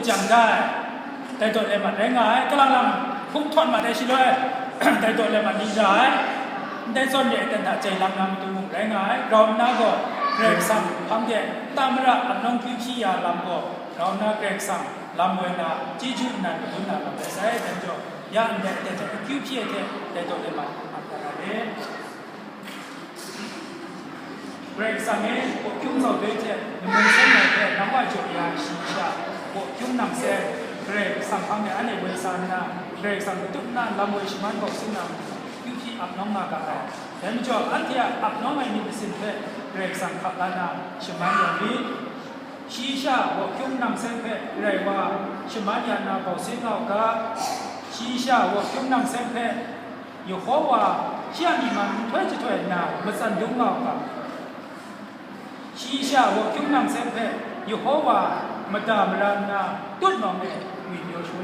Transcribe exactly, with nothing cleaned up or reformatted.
Jang da ai, dai daw le mat rai nga ai, kalang lang hkum htawn mat ai shaloi, dai daw le mat ni ra ai, ndai zawn re ai ten hta jai lang na matu mung rai nga ai, grau nna gaw, Karai Kasang hpang de, ta mara amnawng kyu hpyi ya lam gaw, grau nna Karai Kasang lam woi na, chyeju nnan madun na lam rai sai, dan jaw, ya ndai aten hta akyu hpyi ai hte, dai daw le mat mat na ra le. Karai Kasang e, hpaw-kyung zaw doi hte, nang mung seng ai hpe, nang wa jaw ya ai shayi sha, hpaw-kyung nang seng, Karai Kasang hpang de anhte woi sa nna, Karai Kasang katup nna lam woi shaman bawk sin na, kyu hpyi ap nawng nga ga ai. Dai majaw, anhte a ap nawng ai myit masin hpe, Karai Kasang hkap la na, shaman yawng lit. Shayi sha, hpaw-kyung nang seng hpe, Karai wa, shaman ya nna bawk sin nga u ga. Shayi sha, hpaw-kyung nang seng hpe, Yehowa shi a myi man nhtoi jahtoi nna matsan dum nga u ga. Shayi sha hpaw-kyung nang seng hpe Yehowa mada mara nna tut nawng e ngwipyaw shu